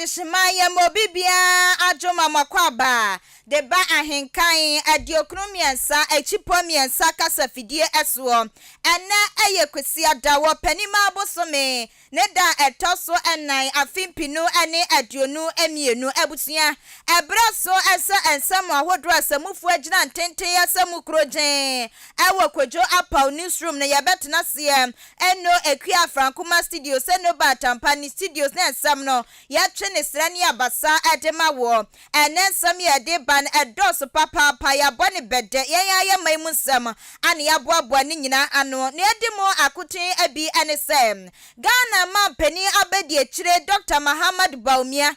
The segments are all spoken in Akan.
Adehyeman yɛ ma obi biara adwo ma mo akwaaba de ba ahenkan 93 akyipɔ mmiɛnsa kasafidie soɔ. Ɛnnɛ yɛ Kwasiada wɔ Pɛnima bosome ne da a ɛtɔ so nnan afe 2022. Abusua, ɛberɛ so sɛ nsɛm ahodoɔ a sɛmufoɔ agyina ntenten asɛ mu korogyenn wɔ Kojo Apaw Newsroom no yɛbɛtena aseɛ Eno Akua Afrankoma Studios, Eno Baatampa ne Studios ne nsɛm no yɛtwe ne serɛ ne abasa de ma woɔ. Ɛnnɛ nsɛm yɛde ba no ɛdɔɔso papaapa, yɛabɔ no bɛdɛ, yɛn ara yɛn man mu nsɛm ana yɛaboaboa ne nyinaa ano. Nea edi mu akoten bi ne sɛ, Ghana manpanin abadiakyire Dɔkta Mahamadou Bawumia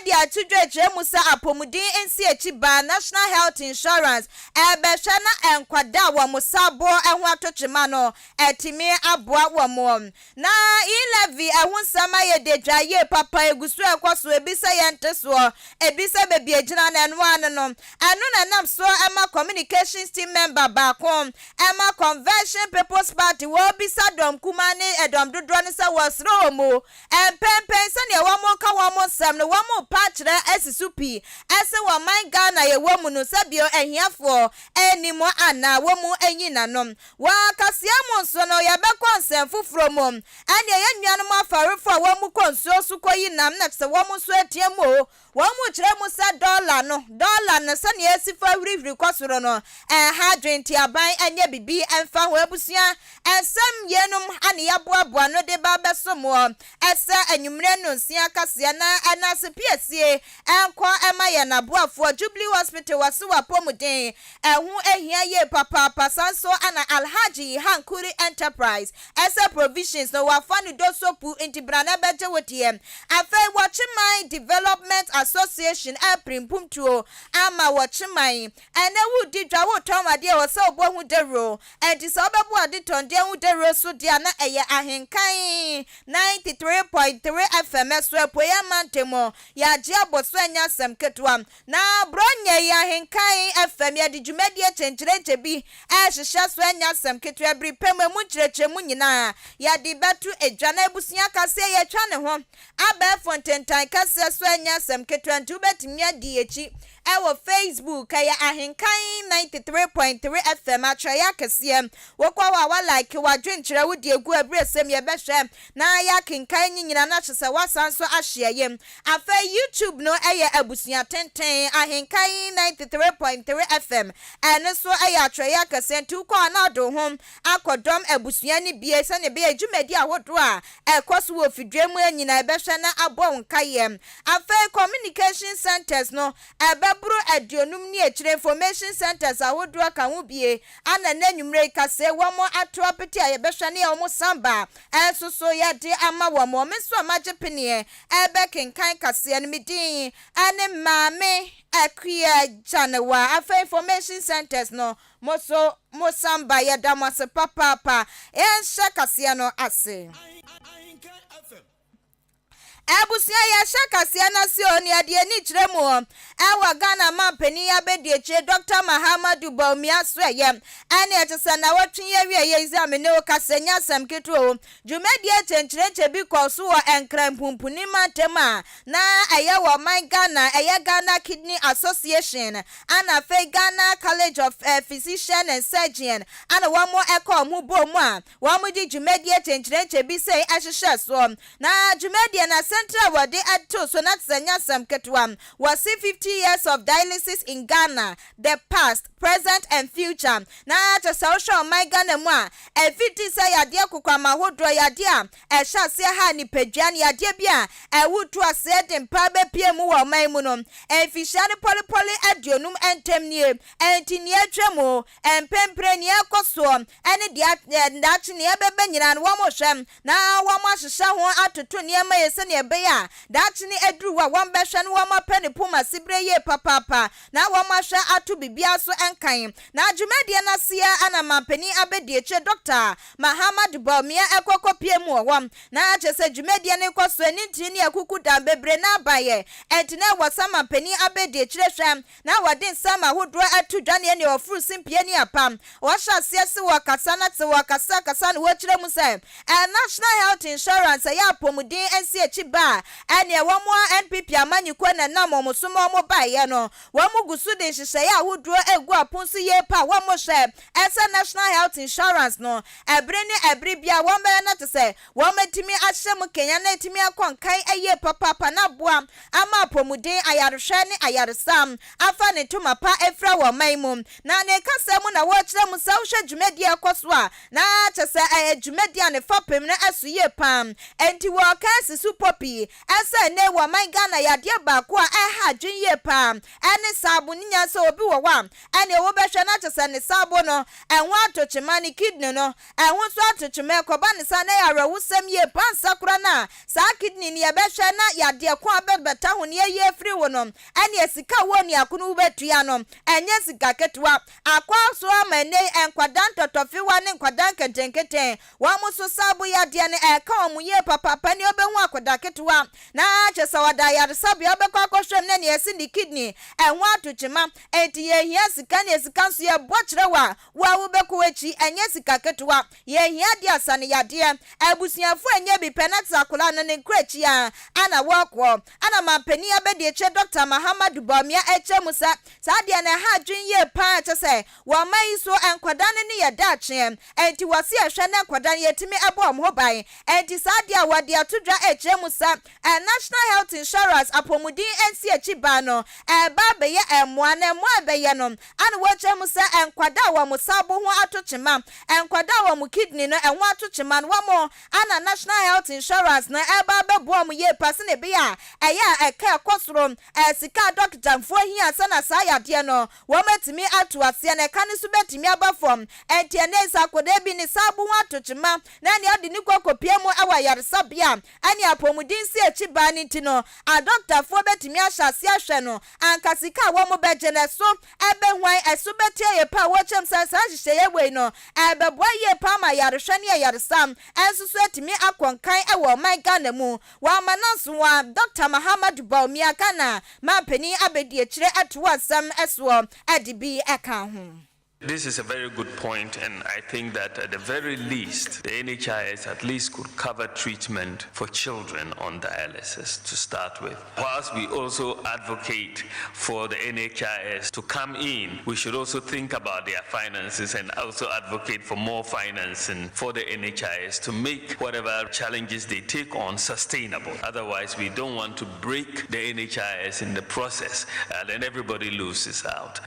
de ato dwa akyerɛ mu sɛ apɔmuden nsiakyi baa National Health Insurance rebɛhwɛ na nkwadaa a wɔn saboɔ ho ato kyema no atumi aboa wɔn. Na E-levy ɛho nsɛm ayɛ dadwa yie papa, ɛgu so ɛkɔ so, ebi sɛ yɛnte soɔ, ebi sɛ baabi ɛgyina no ɛno ara no no. Ɛno na ɛnam soɔ ma Communications Team member baako ma Convention People's Party wɔrebisa dɔm kumaa ne ɛdɔm dodoɔ no sɛ wɔsrɛ wɔn o, mpɛnpɛn sɛdeɛ wɔreka wɔn nsɛm no wɔrepa akyerɛ asi so pi sɛ wɔ man Ghana yɛwɔ mu no sɛbio ahiafoɔ nni mu anaa wɔn nyi nanom. Wɔ kaseɛ mu nso no, yɛbɛkɔ nsɛm foforɔ mu. Ɛnneɛ yɛn nuanom afarefoɔ a wɔkɔ nsuo so kɔyi nam na kyerɛ sɛ wɔn nso ateam o, wɔkyerɛ mu sɛ dɔla no, dɔla no, sɛdeɛ ɛsi fa hurihuri kɔ soro no, ɛnha adwene nti aban nyɛ biribi mfa ho. Abusua, nsɛm yeinom na yɛaboaboa ano de ba abɛsom woɔ sɛ anwummerɛ nnɔnsia kaseɛ na ɛna ase piesie nkɔ ma yɛn aboafoɔ Jubilee Hospital wɔ Asewa apɔmuden Ɛho hia yie papaapa saa nso na Alhaji Hankuri Enterprise ɛsɛ provisions no wafa no dosopu nti bra na bɛgye wo deɛ. Afei Wɔkyeman Development Association ɛrepere mpomtuo ama Wɔkyeman. Ɛnɛ woredi dwa woretɔn adeɛ ɛwɔ sɛ wobɔ ho dawuro ɛnti sɛ wobɛbɔ adetɔndeɛ ho dawuro so deɛ a na ɛyɛ Ahenkan 93.3 FM ɛso Apueɛ Mantam yɛagye abɔ so ɛnyɛ asɛm ketewa. Na Borɔnyɛ yi ahenkan fam yɛde dwumadie kyenkyerenkye bi rehyehyɛ so ɛnyɛ asɛm ketewa bere pɛ mu ɛmu nkyerɛkyerɛmu nyinaa yɛde bɛto dwa na abusua kaseɛ yɛatwa ne ho abɛɛfo ntentan kɛseɛ so ɛnyɛ asɛm ketewa nti wobɛtumi adi akyi ɛwɔ Facebook ɛyɛ Ahenkan 93.3 FM atwerɛeɛ akɛseɛ wokɔ hɔ a wa like wadwenkyerɛ wode agu abiresɛm yɛbɛhwɛ na yɛakenkan ne nyinaa na kyerɛ sɛ woasan nso ahyɛ yam. Afei YouTube no yɛ abusua tenten, Ahenkan 93.3 FM, ɛno nso yɛ atwerɛeɛ akɛseɛ nti wokɔ a na wode wo ho akɔdɔm abusua no bie sɛdeɛ ɛbɛyɛ dwumadi ahodoɔ a ɛkɔ so wɔ fidua mu nyinaa ɛbɛhwɛ na abɔ wo nkaeɛ. Afei Communication Centres no ɛbɛboro 50 ne akyire, Information Centres ahodoɔ ka ho bie Ana nnɛ anwummerɛ yi kaseɛ wɔn ato apete a yɛbɛhwɛ ne wɔn san ba nso so yɛde ama wɔn. Me nso a magye peneɛ rebɛkenkan kaseɛ no me din ne Maame Akua Gyanewa. Afei information centers no mo so mo san ba yɛda mo ase papaapa. Yɛnhyɛ kaseɛ no ase. Abusua yɛhyɛ kaseɛ no ase o nea deɛ ani kyerɛ mu o ɛwɔ Ghana manpanin abɛdiakyire Dɔkta Mahamadou Bawumia so ɛyɛ ɛne ɛte sɛ nawɔtwe yi awieɛ yi sɛ me ne wo kasa nyɛ asɛm ketewa o dwumadie kyenkyerenkyɛ bi kɔɔ so wɔ Nkran mpumpuni mantam a na ɛyɛ wɔ ɔman Ghana ɛyɛ Ghana Kidney Association ana afei Ghana College of Physician and Surgeon ana wɔn ɛkɔ wɔn ho bɔɔ mu a Wɔde dwumadie kyenkyerenkyɛ bi sei ahyehyɛ soɔ, na dwumadie no asɛntire a wɔde too so no te sɛ nyɛ asɛm ketewa. Wɔse 50 Years of Dialysis in Ghana, The Past, Present and Future. Na kyerɛ sɛ wohwɛ ɔman Ghana mu a, ɛfiti sɛ yadeɛ kokoram ahodoɔ, yadeɛ a ɛhyɛ aseɛ ha nipadua no, yadeɛ bi a ɛwo tu aseɛ den paa bɛpue mu wɔ ɔman mu no, mfihyia no pɔlepɔle 50 ntam nie. Ɛnti nea atwam o, mprempren nea ɛrekɔ soɔ, ne deɛ daakye nea ɛbɛba nyinaa no wɔhwɛ na wɔahyehyɛ ho atoto nneɛma yie sɛdeɛ ɛbɛyɛ a daakye no aduru hɔ a wɔbɛhwɛ na wɔapɛ ne poma siberɛ yie papaapa na wɔahwɛ ato biribiara so nkan. Na dwumadie no ase ara na manpanin abɛdiakyire Dɔkta Mahamadou Bawumia ɛkɔ kɔpie mu wɔ hɔ. Na kyerɛ sɛ dwumadie no rekɔ so ani ntini ne akuku-dam bebree no abaeɛ ɛnti na ɛwɔ sɛ manpanin abɛdiakyire hwɛ na wɔde nsɛm ahodoɔ ato dwa ne ɛne ɔforo simpie ne apam. Wɔhyɛ aseɛ se wɔkasa na te wɔkasa kasa na wɔkyerɛ mu sɛ National Health Insurance ɛyɛ apɔmuden nsiakyi. ba a, ɛneɛ wɔn a NPP amanyɔkuo na ɛnam wɔn so ma wɔn baeɛ no, wɔn gu so de nhyehyɛeɛ ahodoɔ regu apon so yie pa a wɔn hwɛ sɛ National Health Insurance no, ɛbere ne ɛbere biara wɔn bɛyɛ no te sɛ wɔatumi ahyɛ mu kenya na atumi akɔ nkan yie papaapa na aboa ama apɔmuden, ayarehwɛ ne ayaresa afa ne ntoma pa afira wɔ ɔman mu. Na ne kasa mu na wɔrekyerɛ mu sɛ wohwɛ dwumadi a ɛkɔ so a, na kyerɛ sɛ ɛyɛ dwumadi a ne fapem no so yie pa ara. Enti wɔreka asi so pɔ pii sɛ ɛnnɛ yi wɔ ɔman Ghana yadeɛ baako a ɛha adwene yie pa ara ne saabo. Ne nyinaa sɛ obi wɔ hɔ a, ɛnneɛ wobɛhwɛ na kyerɛ sɛ ne saabo no, ɛho ato kyema, ne kidney no, ɛho nso ato kyema. Ɛkɔba ne saa na ɛyɛ awerɛhosɛm yie pa ara ansa koraa na saa kidney no yɛbɛhwɛ na yadeɛ ko a bɛbɛta ho no yɛayi afiri wo no, ɛnneɛ sika a wo onua ko no wobɛtua no, ɛnyɛ sika ketewa. Akɔ so ama ɛnnɛ yi nkwadaa ntɔtɔfewa ne nkwadaa nketenkete, wɔn nso saabo yadeɛ no ɛreka wɔn yie papaapa. Ɛnneɛ wobɛhu akwadaa ketewa na kyerɛ sɛ ɔda ayaresabea, wobɛkɔ akɔhwɛ mu na ɛnneɛ yɛse ne kidney ɛho ato kyema. Enti yɛhia sika, ɛnneɛ sika nso yɛbɔ kyerɛ wo a, wo a wobɛkɔ w'akyi, ɛnyɛ sika ketewa. Yɛhia adeɛ asa no yadeɛ. Abusuafoɔ ɛnyɛ bi pɛ na te sɛ akwadaa no ne nkura akyi ara na wɔrekɔ. Ɛna manpanin abadiakyire Dɔkta Mahamadou Bawumia ɛkyerɛ mu sɛ saa adeɛ no ɛha adwene yie pa ara kyerɛ sɛ wɔ ɔman yi so nkwadaa no ne yɛ daakye ɛnti wɔse yɛhwɛ na nkwadaa no yɛtumi ɛbɔ wɔn ho ban ɛnti saa adeɛ a wɔde ato dwa ɛkyerɛ mu sɛ National Health Insurance apɔmuden nsi akyi baa no ɛreba abɛyɛ mmoa na mmoa a ɛbɛyɛ no ana wɔkyerɛ mu sɛ nkwadaa a wɔn saabo ho ato kyema, nkwadaa a wɔn kidney no ɛho ato kyema no wɔn ana National Health Insurance no ɛreba abɛboa wɔn yie pa sɛnea ɛbɛyɛ a ɛyɛ a ɛka ɛkɔ soro sika a dɔkotafoɔ hia sɛ na saa yadeɛ no wɔatumi ato aseɛ na ɛka no nso bɛtumi aba fam. Ɛnti ɛnnɛ yi sɛ akwadaa bi ne saabo ho ato kyema na nea ɔde ne kɔ kɔpie mu wɔ ayaresabea ɛne apɔmuden si akyi baa no nti no, adɔkotafoɔ bɛtumi ahyɛ aseɛ ahwɛ no anka sika a wɔbɛgye no ɛso ɛbɛhuan, ɛso bɛte ayɛ pɛ a wɔkyɛm sɛ saa nhyehyɛeɛ wei no ɛbɛboa yie paa ma ayarehwɛ ne ayaresa nso so atumi akɔ nkan wɔ ɔman Ghana mu. Wamma nanso a Dɔkta Mahamadou Bawumia Ghana manpanin abɛdi akyire toa nsɛm soɔ de bi ka ho. This is a very good point, and I think that at the very least, the NHIS at least could cover treatment for children on dialysis to start with. Whilst we also advocate for the NHIS to come in, we should also think about their finances and also advocate for more financing for the NHIS to make whatever challenges they take on sustainable. Otherwise, we don't want to break the NHIS in the process, and then everybody loses out.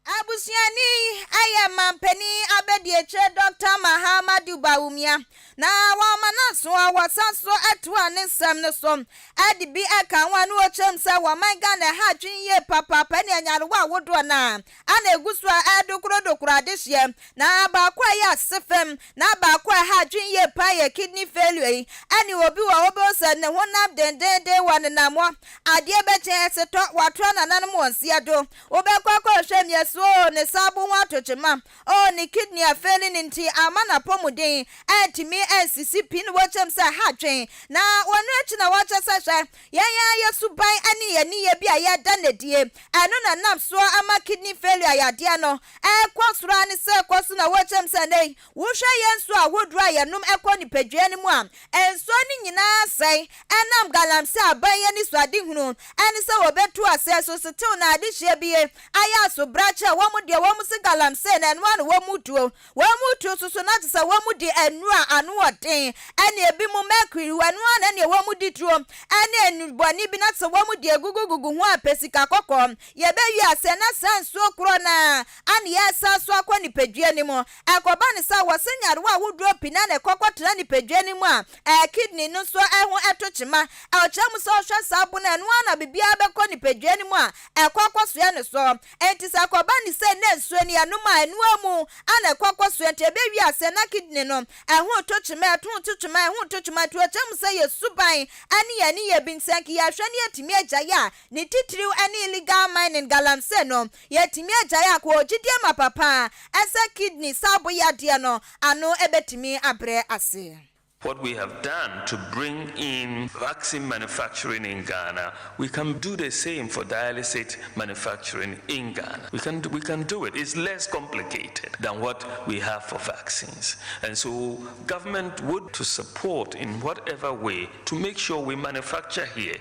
Abusuani ɛyɛ mampanin abadiakyire Dr. Mahamadou Bawumia na wɔama no so a wɔsan so ɛtoa ne nsɛm no so ɛde bi ɛka ho a ne wɔkyerɛm sɛ wɔman Ghana ɛha adwene yie papaapa ne anyarewa ahodoɔ no a ana egu so a ɛdokorodokoro adehyeɛ na baako a ɛyɛ ase fam na baako a ɛha adwene yie paa yɛ kidney failure yi. Ɛne obi wɔ hɔ bɛhu sɛ ne honam dendenden wɔ nenam hɔ, adeɛ bɛkyɛn ɛsetɔ watoa nananom wɔn nseɛ do, wobɛkɔ akɔhwɛ mmiɛso o, ne saabo ho atokyema o, ne kidney afail ne nti ama n'apɔmuden ɛntumi ɛnsisi pii na wɔkyɛm sɛ ha adwen. Na wɔn akyi na wɔkyɛ sɛ hwɛ yɛn a yɛ suban ne yɛn nneyɛ bi a yɛda n'adie, ɛno na nam soɔ ama kidney failure yadeɛ no ɛkɔ soro a ne sɛ ɛkɔ so. Na wɔkyɛm sɛ nnɛ wohwɛ yɛn nsuo ahodoɔ a yɛnom ɛkɔ nipadua no mu a, nsuo no nyinaa sɛe ɛnam galamsey aban yɛ ne suadehunu ɛne sɛ wɔbɛtu aseɛ so setew na adehyeɛ bi ayɛ asobrakye a wɔn deɛ wɔn se galamsey na ɛnoa no wɔn mu tuo wɔn mu tuo soso na te sɛ wɔn mu de nnuro a ano ɔden ɛne ebi mu mercury ɛnoa na ɛne wɔn mu di tuo ɛne nnubɔne bi na te sɛ wɔn mu de egugugugu ho a pɛ sika kɔkɔɔ. Yɛbɛwie aseɛ na saa nsuo korɔ na ane yɛsa so akɔ nipadua no mu. Ɛkɔba ne sɛ wɔse nyarewa ahodoɔ pii na na ɛkɔkɔ tena nipadua no mu a kidney no nso ɛho ɛto kyema. Ɔkyerɛ mu sɛ ɔhwɛ saa bo no, ɛno ara na biribiara bɛkɔ nipadua no mu a ɛkɔ akɔsoɛ no so. Enti sɛ ɛkɔba ne sɛ na nsuo no yɛnom a, ɛno mu ana ɛkɔ akɔsoɛ nti ɛbɛwie aseɛ na kidney no ɛho to kyema, ɛto to kyema, ɛho to kyema. Nti ɔkyerɛ mu sɛ yɛ suban ɛne yɛn ne yɛ bi nsɛnk yɛhwɛ ne yɛtumi agyae a ne titiriw ɛne illegal mining galamsey no yɛtumi agyae a kɔ gyidie ma papa ɛsɛ kidney saabo yadeɛ no ano ɛbɛtumi abrɛ ase. What we have done to bring in vaccine manufacturing in Ghana, we can do the same for dialysate manufacturing in Ghana. We can do it. It's less complicated than what we have for vaccines. And so government would to support in whatever way to make sure we manufacture here.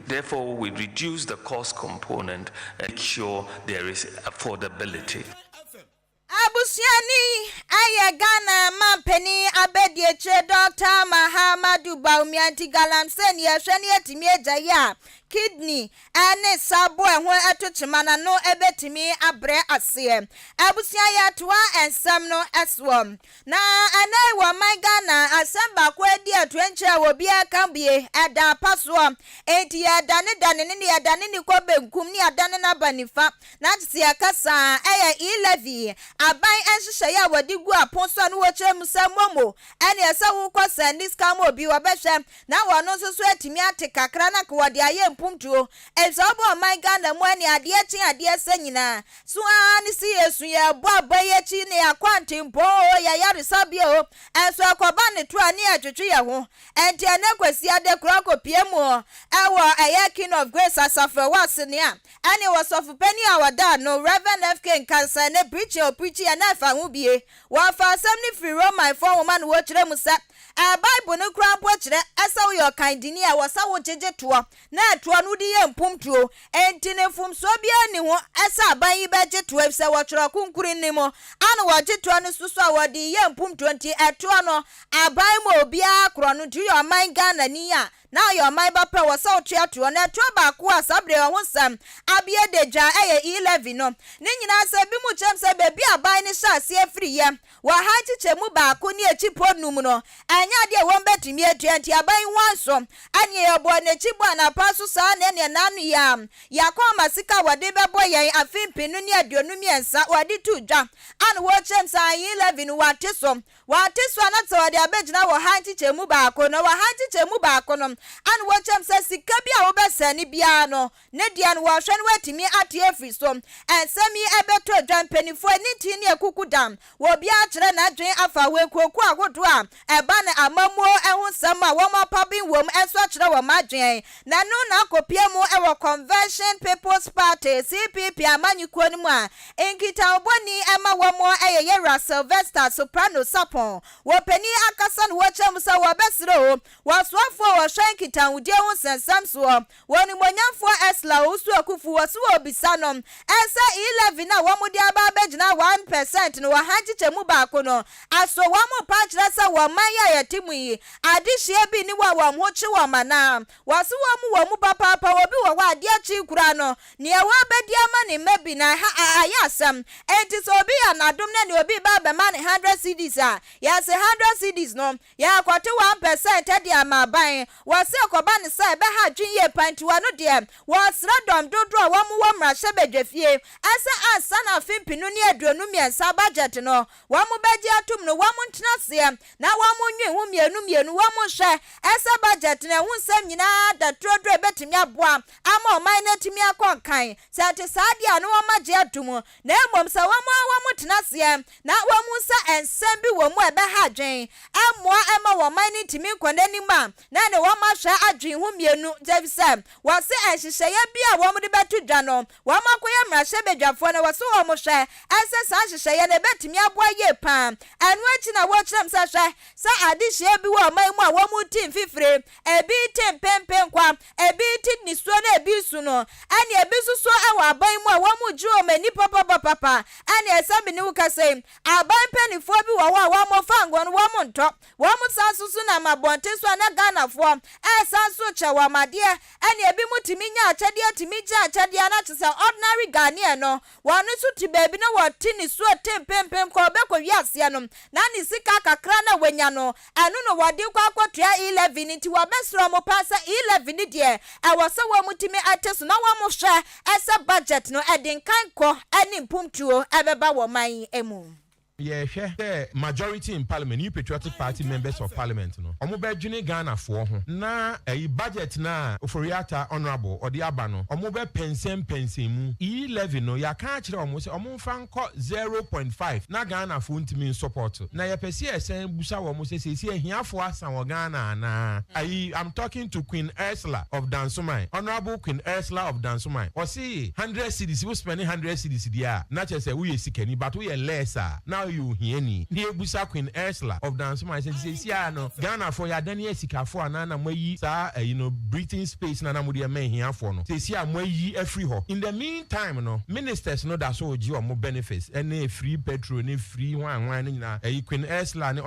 Therefore, we reduce the cost component and make sure there is affordability. Abusuani ayɛ Ghana mampanin abadiakyire Dr. Mahamadu Bawumia nti galamsey ne yɛhwɛ ne yɛtumi agya yi a kidney ɛne sabo ɛho ɛto kyema n'ano ɛbɛtumi abrɛ aseɛ. Abusua, yɛatoa nsɛm no ɛsoɔ na ɛnɛ wɔ ɔman Ghana, asɛm baako adi atoankyerɛ a obiara ka bie ɛda apa soɔ, enti yɛdane dane ne ne yɛdane ne kɔ benkum ne yɛdane n'aba nifa na kyerɛ yɛkasa ɛyɛ e-levy aban nhyehyɛeɛ a wɔde gu apon so a no wɔkyerɛ mu sɛ MoMo ɛne ɛsɛ wokɔ sɛn ne sika ma obi wɔbɛhwɛ na wɔno nso so atumi ate kakra na ka wɔde ayɛ mpomtuo ɛsɛ ɔbɔ ɔman Ghana mu ɛne adeɛ kye adeɛ sɛ nyinaa so ara ne si yɛsu yɛbɔ aba yi akyi ne yɛakɔ antempɔn o, yɛyaresabea o, ɛnso ɛkɔba ne to a ne yɛtwetwe yɛ ho. Ɛnti ɛnɛ Kwasi ade kora kɔpie mu ɛwɔ ɛyɛ King of Grace asafo ɛwɔ Asenea ɛne wɔsɔfo panyin a wɔda no Reverend FK Nkansa ne preaching o preaching ɛna ɛfa ho bie wɔfa asɛm no firi Romanfoɔ nwoma no wɔkyerɛ mu sɛ Bible no kora mpo kyerɛ ɛsɛ woyɛ ɔkandini a wɔsɛ wo gyegye toɔ na ɛtoɔ no wode yɛ mpomtuo, enti ne mfomsoɔ biara ni ho ɛsɛ aban yi bɛgye toɔ efisɛ wɔtwerɛ kronkron ni mu ana wɔgye toɔ no so so a wɔde yɛ mpomtuo. Nti ɛtoɔ no aban mu obiara korɔ no, nti woyɛ ɔman Ghana ni a na ɔyɛ ɔman ba pɛ wɔ sɛ wotua toɔ na ɛtoɔ baako a saa bere ɔho nsɛm abie de dwa ɛyɛ e-levy no. Ne nyinaa sɛ bi mu kyɛm sɛ beebi aban no hyɛ aseɛ firi yɛ wɔ ha nkyekyɛ mu baako ne akyi po num no, ɛnyɛ adeɛ a wɔn bɛtumi atua, nti aban ho anso ɛne yɛbɔ n'akyi bɔ anapa so saa na ɛneɛ n'ano yi a yɛakɔ ama sika a wɔde bɛbɔ yɛn afe 2023 wɔde to dwa ana wɔkyerɛm sɛ e-levy no wɔate so a na sɛ wɔde abɛgyina wɔ ha nkyekyɛ mu baako no wɔ ha nkyekyɛ mu baako no ana wɔkyerɛm sɛ sika bi a wobɛsɛn ne biara no ne deɛ no wɔhwɛ no wɔatumi ate afiri so. Nsɛm yi ɛbɛtɔ dwa, mpanimfoɔ ne ti ne akuku dam wɔbiara kyerɛ n'adwene afa wɔ nkurokuo ahodoɔ a ɛba ne amammuo ho nsɛm a wɔn apaben wɔ mu nso akyerɛ wɔn adwene na no na akɔpie mu wɔ Convention People's Party, CPP amanyɔkuo no mu a nkitaobɔni ɛma wɔn ɛyɛ Yɛwura Sylvester Soprano Sarpong. Wɔpanin akasa no wɔkyerɛ mu sɛ wɔbɛsrɛ o wɔsoafoɔ a wɔhwɛ nkitahodie ho nsɛnsɛm soɔ wɔn nimonyamfoɔ Ursula Owusu Ekuful wɔ so wɔ bisa no ɛsɛ e-levy na wɔn de aba abɛgyina 1% no wɔ ha nkyekyɛ mu baako no aso wɔn pa kyerɛ sɛ wɔn man yi a yɛte mu yi adehyia bi ni wɔ wɔn ho kye wɔn anaa. Wɔso wɔn mu wɔ mu papaapa, obi wɔ hɔ adeɛ kye kura no nea wɔbɛdi ama ne mma bi na ha ayɛ asɛm. Enti sɛ obi yɛ n'adom na nea obi ba abɛma ne 100 cedis a yɛsɛ 100 cedis no yɛakɔte 1% de ama aban, wɔsɛ kɔba ne sɛ ɛbɛha adwen yie pa. Nti wɔno deɛ wɔsrɛ dɔm dodoɔ a wɔn wɔ mmarahyɛbadwafie ɛsɛ ansa na afe 2023 budget no wɔn bɛgye atom no, wɔn ntena aseɛ na wɔn nwi ho mmienu mmienu, wɔn nhwɛ ɛsɛ budget no ɛho nsɛm nyinaa da turoduro ebɛtumi aboa ama ɔman no atumi akɔ nkan. Sɛ ɛte saa deɛ a no wɔn agye atom, na mmom sɛ wɔn a wɔn tena aseɛ na wɔn nsa nsɛm bi wɔ mu a ɛbɛha adwen ɛmmoa ɛma wɔn man no ntumi nkɔ n'anim a na ne wɔn ahwɛ adwen ho mmienu gye sɛ wɔse nhyehyɛeɛ bi a wɔn de bɛto dwa no wɔn akɔyɛ mmarahyɛbadwafoɔ no wɔse wɔn hwɛ ɛsɛ saa nhyehyɛeɛ no ɛbɛtumi aboa yie paa. Ɛno akyi na wɔkyerɛ m sɛ hwɛ sɛ adehyia bi wɔ ɔman mu a wɔn ti mfifire ebi te mpempen kwa, ebi te nisuo na ebi su no ɛne ebi nso so ɛwɔ aban mu a wɔn gye wɔn ani papapapapa. Ɛne ɛsɛ mi ne wo kasa yi, aban mpanimfoɔ bi wɔ hɔ a wɔn fa ngo no wɔn ntɔ, wɔn san so so nam abɔnten so a na Ghanafoɔ ɛsan so kyɛ wɔn adeɛ, ɛne ebi mu tumi nya akyɛdeɛ, tumi gye akyɛdeɛ na kyerɛ sɛ ordinary Ghanaian no wɔn nso te baabi na wɔte nisuo te mpempem kɔ ɔbɛkɔ wiaseɛ no na ne sika kakra na wɔnya no ɛno no wɔde kɔ akɔtua e-levy. Nti wɔbɛsrɛ wɔn paa sɛ e-levy ne deɛ ɛwɔ sɛ wɔn tumi ɛte so na wɔn hwɛ ɛsɛ budget no ɛde nkan kɔ ɛne mpomtuo ɛbɛba wɔ man yi mu. Yɛhwɛ sɛ majority in Parliament, New Patriotic Party members of Parliament no, ɔmo bɛdwene Ghanafoɔ ho na ɛyi budget na Ofori-Atta, honourable, ɔde aba no, ɔmo bɛ pɛnsɛmpɛnsɛn mu. E-levy no, yɛaka akyerɛ ɔmo sɛ ɔmo nfa nkɔ 0.5 na Ghanafoɔ ntumi nsupport. Na yɛpɛ sɛ yɛsɛn busa wɔn sɛ sɛsi ahiafoɔ asa wɔ Ghana anaa? Ayi, I'm talking to Queen Ursula of Dansoman, Honourable Queen Ursula of Dansoman. Ɔsi 100 cedis, wo spend 100 cedis deɛ a, na kyerɛ sɛ woyɛ sikani, but woyɛ less a, na woyɛ ohiani. Ne ebusa Queen Ursula of Dansoman sɛ sɛsi a no, Ghanafoɔ yɛadane asikafoɔ anaa na moayi saa ɛyi no, breathing space na mo de ɛma ahiafoɔ no, sɛsi a moayi afiri hɔ? In the meantime no, ministers no da so gye ɔmo benefits ɛne free petrol ne free hwan hwan ne nyinaa. Ɛyi, Queen Ursula ne